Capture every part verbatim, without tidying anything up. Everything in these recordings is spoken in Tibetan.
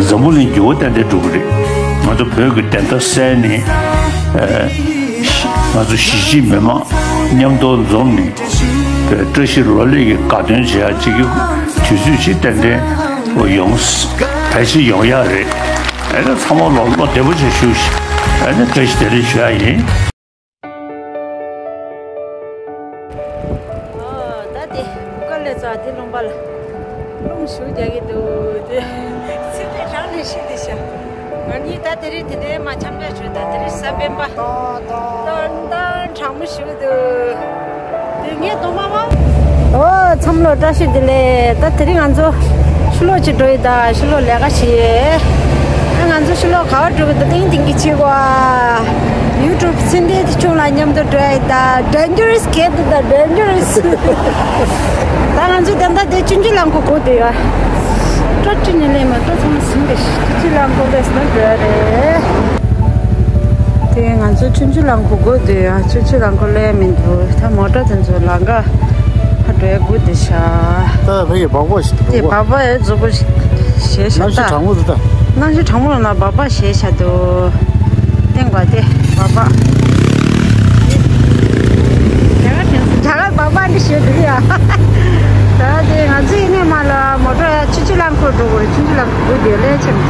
འཛམ་བུ་གླིང་འགྱུར་བ་ཏན་ཏན་འགྲོ་གི་རེད། ང་ཚོ་བོད་ཀྱི་བདེན་མཐའ་གསལ་ནས། ཨ། ང་ཚོ་གཞིས་བྱེས་མི་མང་མཉམ་དུ་འཛོམས་ནས། བཀྲ་ཤིས་ལོ་ལེགས་ཀྱི་དགའ་སྟོན་བྱེད་ཡག་ཅིག་གི་དུས་ཚོད་ཅིག་ཏན་ཏན་ཡོང་། ཕལ་ཆེར་ཡོང་ཡག་རེད། ཨ་ནི་ཚང་མ་ལོ་ལོ་བདེ་པོ་བྱས་བཞུགས་ཤིག་ཨ་ནི་བཀྲ་ཤིས་བདེ་ལེགས་ཞུ་ཡག་ཡིན། ཨོ། ད་དེ་བུ་ག་ལེ་ཚོ་དེ་ལུང་པ་ལ་རླུང་ཞུགས་རྒྱག་གི་འདུག་དེ་ཚེ་འདས་རང་ལས་ཤི་དེ་ཤ། ང་གཉིས་ད་དེ་རིང་དེ་ནས་མ་འཆམ་འདྲ་བྱོས། ད་དེ་རིང་གཟའ་སྤེན་པ། ཏན་ཏན་གྲང་མོ་ཞུགས་འདུག་དེ་ངས་དོ་མ་མ། ཨོ། འཚམས་ལོ་བཀྲ་ཤིས་བདེ་ལེགས། ད་དེ་རིང་ང་ཚོ་ཕྱི་ལོགས་ཅིག་འགྲོ་ཡི། ད་ཕྱི་ལོགས་ལས་ཀ་བྱེད་ཡས། ཨ། ང་ཚོ་ཕྱི་ལོགས་ག་བ་འགྲོ་གི་འདུག་ཏིང་ཏིང་གི་བྱེད་དགོས་ཨ། ཡུ་ཊུབ་ཚེ་འདས་ཆུང་ལ་མཉམ་དུ་འགྲོ་ཡ་ཡིན། ད་ཌེན་ཇར་རེ་སི་གེ་འདུག་ད་ཌེན་ཇར་རེ་སི། ད་ང་ཚོ་དེ་འདྲ་དེ་ཆུང་ཆུང་ལ་འགོ་འགོ་དེ་ཡ། སྤྲོ་ཆུ་ནི་ལས་མ་སྤྲོ་ཚང་མ་ཟིན་པའི་ཆུང་ཆུང་ལ་འགོ་ལས་ན་འགྲོ་ཡ་རེད། དེ་ང་ཚོ་ཆུང་ཆུང་ལ་འགོ་འགོ་དེ་ཡ། ཆུང་ཆུང་ལ་འགོ་ལས་མི་འདུག་ད་མོ་ཊ་དེ་ཚོ་ལ་འགའ་ཧ་འགྲོ་ཡ་འགོ་དེ་ཤ། ད་ཕ་གི་སྦག་སྦག་ཞིག་འགྲོ་དེ་གོ་སྦག་སྦག་ཡ་རྫོགས་པོ་ཞིག་ཞེས་ཤ། གནམ་གཤིས་ད་གྲང་མོ་འདུག་ད། གནམ་གཤིས་གྲང་མོ་ལ་ན་སྦག་སྦག་ཞེས་ཤ་འདུག་སྟེང་པ་དེ་སྦག་སྦག་རྒྱ་གར་སྦག་སྦག་འདི་ཞེས་འདུག་ཡ། ད་དེ་ང་ཚོའི་གནས་མ་ལ་མོ་ཊ་ཆུ་ཆུ་རླངས་འཁོར་འགྲོ་དགོས་རེད། ཆུ་ཆུ་རླངས་འཁོར་དེ་ལས་ཆེ་མོ།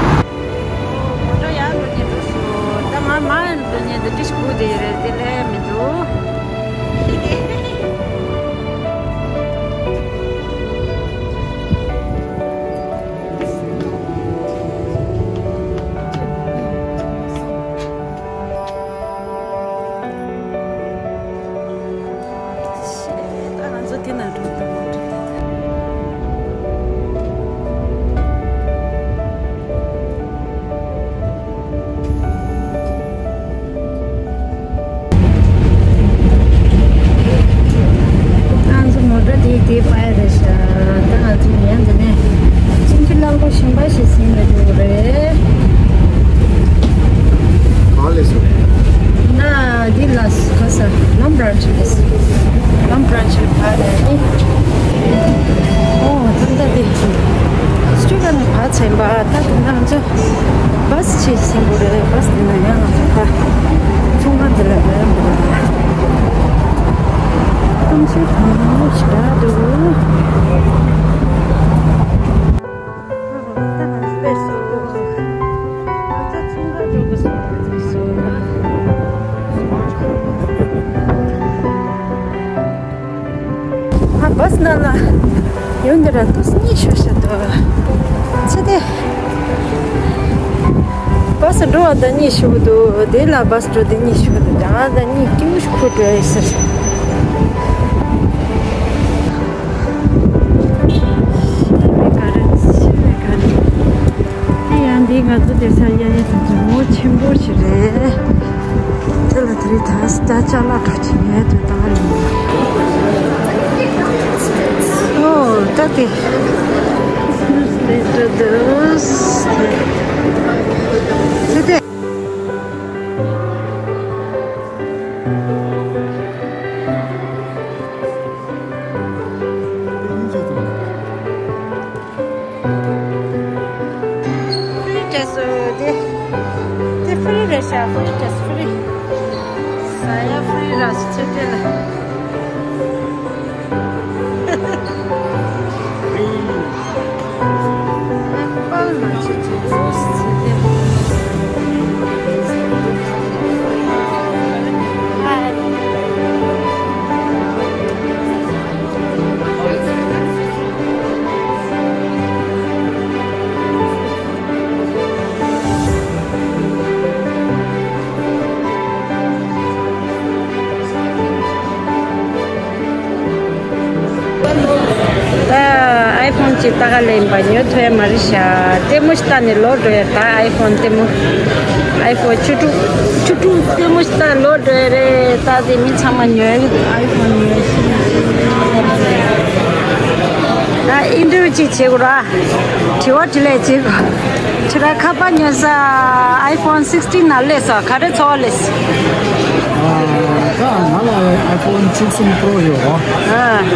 མོ་ཊ་ཡར་འགྲོ་ཉེན་འགྲོ་སོང་། ད་ང་མར་འགྲོ་ཉེན་དུ་ཏིས་བུ་དེ་རེད། དེ་ལས་མི་འདུག་ད་ང་ཚོ་དེ་ན་འགྲོ་འདུག་མ་འགྲོ་འདུག་ང་ཚོ་མོ་ཊ་དེ་དེ་པའི་རེད་ཤག་ད་ང་ཚོ་ཡང་འདི་ནས་ཆུང་ཆུང་རླངས་འཁོར་གཞན་པ་ཞིག་ཟིན་ལ་འགྲོ་གི་རེད། གང་ལས་སོ། ན་འདི་ལ་ག་ས་ལམ་བྲང་ཆེ་རེད། ལམ་བྲང་ཆེ་བ་རེད། ཨོ་ད་ལྟ་དེ་སྤྲུལ་ཁ་ནས་བ་ཚན་པ་ད་དེ་ང་ཚོ། བཱས་ཆེ་ཟིན་པོ་རེད། བཱས་དེ་ན་ཡང་ང་ཚོ་ད་ཚོང་ཁང་དེ་ལ་ཡོད་པ་རེད། གཏམ་བཤད་གང་ཞིག་འདྲ་འདུག་ད་ང་ཚོ་ཚོང་ཁང་འགྲོ་དགོས་སོང་། ཨ། བཱས་ནང་ལ་ཡོད་འདི་ར་ཏུས་གཉིད་ཤོར་ཤག་འདུག་ཚེ་དེ། བཱས་འགྲོ་བ་ད་གཉིད་ཤོར་འདུག་དེ་ལ་བཱས་འགྲོ་དེ་གཉིད་ཤོར་འདུག་ད་ང་ད་གཉིད་སྐྱིད་པོ་ཞིག་ཁུག་འགྲོ་ཡི་ཟེར། ཤི་བའི་ག་རེ། ཤི་བའི་ག་རེ། དེ་ཡང་འདི་ང་ཚོ་བསྡད་ས་གཡས་གཡོན་དེ་ཚོ་མོ་ཆེན་པོ་ཞིག་རེད། དེ་ལ་དེ་རིང་ད་ས་ཅ་ལག་འདྲ་ཅིག་ཉོས་འདུག་ད་ལ་ཡིན། ཨོ་ད་དེ། དེ་དེ། ཧྥི་རི་ཏྲེ་སི་དེ། དེ་ཧྥི་རི་རེད་ཤག་ཧྥི་རི་ཏྲེ་སི་ཧྥི་རི། ཟ་ཡ་ཧྥི་རི་ར་སུ་ཚེ་དེ་ལ། ཧྥི་རི། ཨེ་པལ་མ་ཆུ་ཆུ་ཟེར་དེ། ད་ཨའི་ཕོན་གཅིག་ལྟ་ག་ལེན་པ་ཉོ་ཐུབ་ཡ་མ་རེད་ཤག་ལྟད་མོ་ཞིག་ལྟ་ནས་ལོག་འགྲོ་ཡ། ད་ཨའི་ཕོན་ལྟད་མོ། ཨའི་ཕོན་བཅུ་དྲུག་བཅུ་དྲུག་ལྟད་མོ་ཞིག་ལྟ་ལོག་འགྲོ་ཡ་རེད། ད་དེ་མི་ཚང་མ་ཉོ་ཡ་ཨའི་ཕོན་ཉོ་ཡ་ཞིག་ད་ཨིན་ཊར་བིའུ་གཅིག་བྱེད་དགོས་ར། དྲི་བ་དྲིས་ལན་བྱེད་དགོས། ཁྱེད་རང་ཁ་པར་ཉོ་ས་iPhone sixteen ནང་སླེབས་སོང་། ག་རེ་ཚོར་བ་སླེབས། ད་ང་ལ་iPhone བཅུ་གསུམ་Pro ཡོད། ཨ།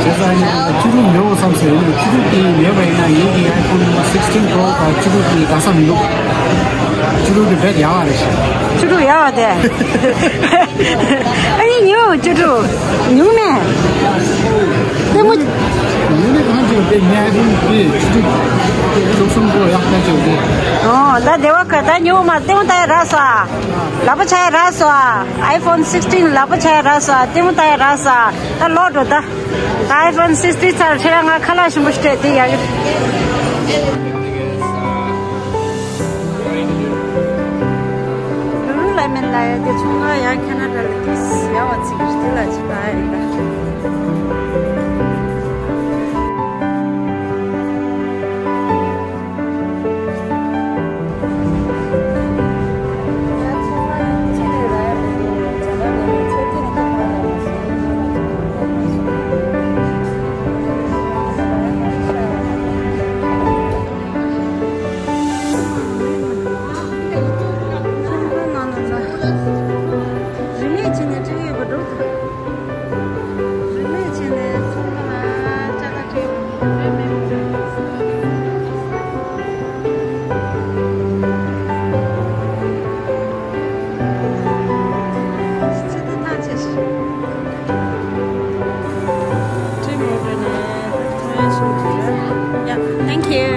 བྱས་ཙང་ཡང་བཅུ་དྲུག་ཉོ་དགོས་བསམ་སོང་། ཡིན་ནའི་བཅུ་དྲུག་དེ་ཉོས་པ་ཡིན་ན་ངེད་ཀྱི་iPhone sixteen Pro དང་བཅུ་དྲུག་དེ་འདྲ་ས་མི་འདུག་བཅུ་དྲུག་དེ་རྦད་ཡག་པ་རེད་ཤག་བཅུ་དྲུག་ཡག་པ་དེ། ཨ་ཡེ་ཉོ་བཅུ་དྲུག་ཉུང་ནས། ལྟད་མོ། ཉུང་ནས་གང་བྱས་དེ་ཉལ་ཁུང་དེ་བཅུ་དྲུག་བཅུ་གསུམ་Pro ཡག་པ་བྱས་དེ། ཨོ་ད་བདེ་བ་ཁ་ད་ཉོ་མ་ལྟད་མོ་ལྟ་ཡ་རག་སོང་། ལག་པ་འཆང་ཡ་རག་སོང་། iPhone sixteen ལག་པ་འཆང་ཡ་རག་སོང་། ལྟད་མོ་ལྟ་ཡ་རག་སོང་། ད་ལོག་འགྲོ་ད། ད་iPhone sixteen ཚར་ཁྱེད་རང་ང་ཁ་ལག་ཞིམ་པོ་ཞིག་སྤྲད་དེ་ཡག་གི། ལུ་ལུ་ལེ་མོན་ལ་ཡ་དེ་ཚོང་ཁང་ཡ་ཁེ་ན་ཌ་ལ་དེ་ཡག་པ་ཚིག་གི་དེ་ལ་ཅི་ད་ཡ་ཡིན་ད། རིན་མེད་བྱས་ནས་སྤྲད་ཡོད་པ་འགྲོ་ཐུབ། རིན་མེད་བྱས་ནས་ཚོང་ཁང་ལ་ཅ་ལག་སྤྲད་ཡོད་པ་རིན་མེད་མ་རེད། ཚེ་འདི་ཐང་ཆད་ཤག་ཁྲིམས་འོག་འགྲོ་ནས་ཐོན་ཡ་ཞིག་རེད། Yeah, thank you.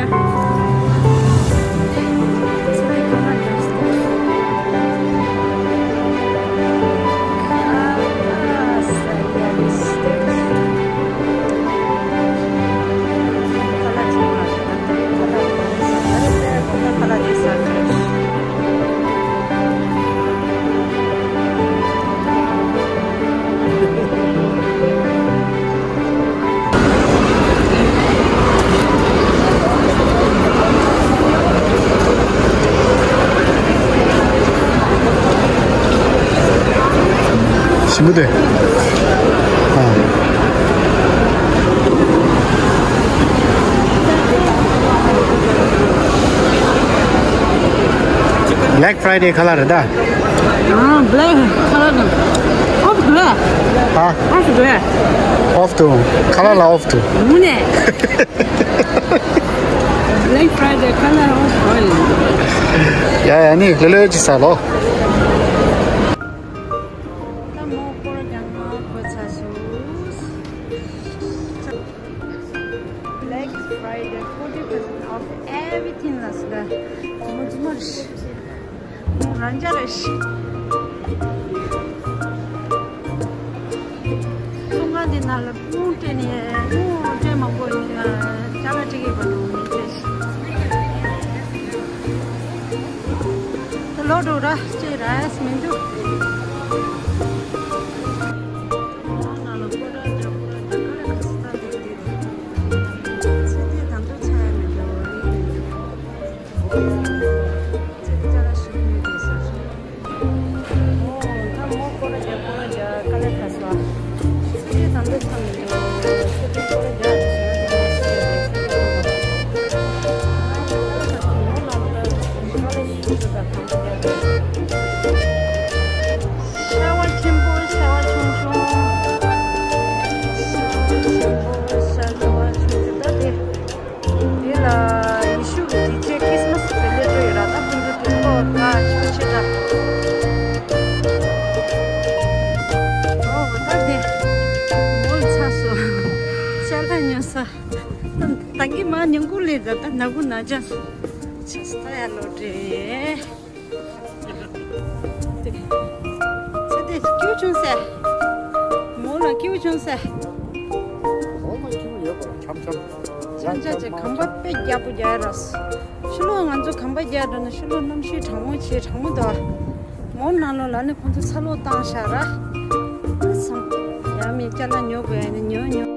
ཞིམ་པོ་འདུག་ཨ། Black Friday ཁ་ལག་རེད་ད། ཨ། Black ཁ་ལག་དང་། Off དགོས། ཨ། Off དགོས། Off དུ། ཁ་ལག་ལ་off དུ། ངུ་ནས། Black Friday ཁ་ལག་off དགོས། ཡ་ཡ་ནི་ལེ་ལེ་ཅི་ས་ལོ། ད་མོ་སྐོར་རྒྱག་ན་གོ་ཚ་སུ། Black Friday forty percent off everything ལ་སི་ད། མོ་ཛུ་མར་ཤི། མོ་རང་ཅག་རེ་ཤི། ཚོང་ཁང་འདི་ནང་ལ་དཔུང་སྤྲད་ནས་དཔུང་སྤྲད་མང་པོ་ཡིན་ན་ཅ་ལག་སྤྲད་ཀྱི་པ་དང་མི་ཚེ་ཤི། ད་ལོག་འགྲོ་ར་ཅེ་ར་ཡས་མི་འདུག་ཚེ་འདི་དང་དུ་ཆ་ཡ་མི་འདུག་ཚེ་འདི་ཅ་ལག་ཞིག་ཉོས་དེ་ཟེར། ཨོ། ད་མོ་སྐོར་ར་རྒྱག་སྐོར་ར་རྒྱག་དཀའ་ལས་ཁག་སོང་། ཚེ་འདི་དང་དུ་ཚ་མི་འདུག་ཚེ་འདི་སྐོར་ར་རྒྱག་དེ་ཟེར་ན་དེ་མོ་ཞིག་རྒྱག་དེ་ཚེ་འདི་སྐོར་ར་རྒྱག་ད་དེ་མོ་ལ་ལ་ད་དཀའ་ལས་ཞིག་འདུག་ད་གང་འདྲ་རྒྱག་དེ། ཤ་བ་ཆེན་པོ་ཤ་བ་ཆུང་ཆུང་། ཤ་བ་ཆེན་པོ་ཤ་བ་ཆུང་ཆུང་། ད་དེ་དེ་ལ་ཡེ་ཤུ་གི་དུས་ཆེན་ཁྲིས་མ་སི་སེ་ལེ་བྲེཊ་ཡོད་ར། ད་ཁོང་ཚོ་དེ་ལོ་ད་ཆེ་ཆེ་འདྲ། ཨོ་ད་དེ་མོ་ལ་ཚ་སོ། ཤ་ལ་ཉོ་ས། ད་གི་མ་ཉིན་གུང་ལས་ད་ད་ན་གུ་ན་ཅང་ཆ་ས་ད་ཡ་ལོ་དྲེ། ཚེ་འདི་སྐྱིད་པོ་བྱུང་ཟེར། མོ་ལ་སྐྱིད་པོ་བྱུང་ཟེར། འོ་མ་སྐྱིད་པོ་ཡོད་པ་འཆམ་འཆམ། འཆམ་འཆམ་ཅིག་ཁང་པ་དཔེ་རྒྱག་པོ་རྒྱག་ར། ཕྱི་ལོགས་ང་ཚོ་ཁང་པ་རྒྱག་འགྲོ་ན་ཕྱི་ལོགས་གནམ་གཤིས་གྲང་མོ་བྱས་གྲང་མོ་འདུག་མོ་ནང་ལོགས་ལ་ནི་ཁོང་ཚོ་ཚ་གློག་བཏང་བཞག་ར། ཨ་སང་། ཡང་མི་ཅ་ལག་ཉོ་དགོས་ཡ་ནི་ཉོ་ཉོ།